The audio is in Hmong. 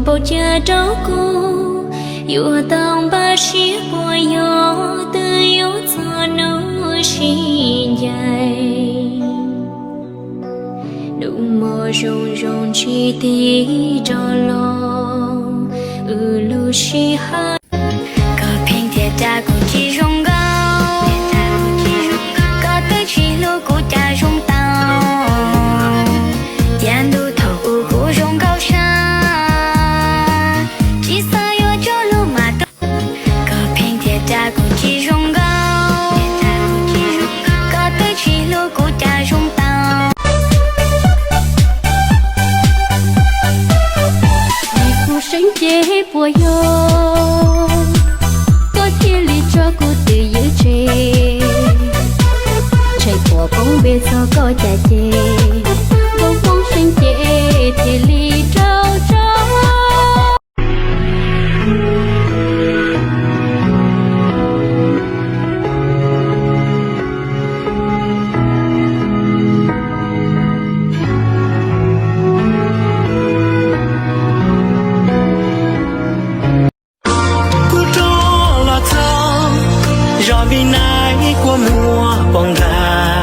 Npaum cas rau kuv yuav tau npaj siab puas yog twb yuav txog hnub sib ncaim. Nus mos zoo zoo tsis tig rov los, wb lub sij hawm. Koj pheej tias ras kuv tsis zoo nkauj, koj twb tsis hlub kuv cas zoo tau. Caij ntuj thaum ub kuv zoo nkauj sab, tsis xav yuav tso lub mas tuaj. Koj pheej tias ras kuv tsis zoo nkauj, koj twb tsis hlub kuv cas zoo tau. Kuv seev cev puas yog koj thiaj li tso kuv twb ywm tseg. Ntshai puas poob npe txog koj cas ces, kuv poob seev cev thiaj li rau tso. Kuv rov los txog zos Vib Nais kua muag poob ntag.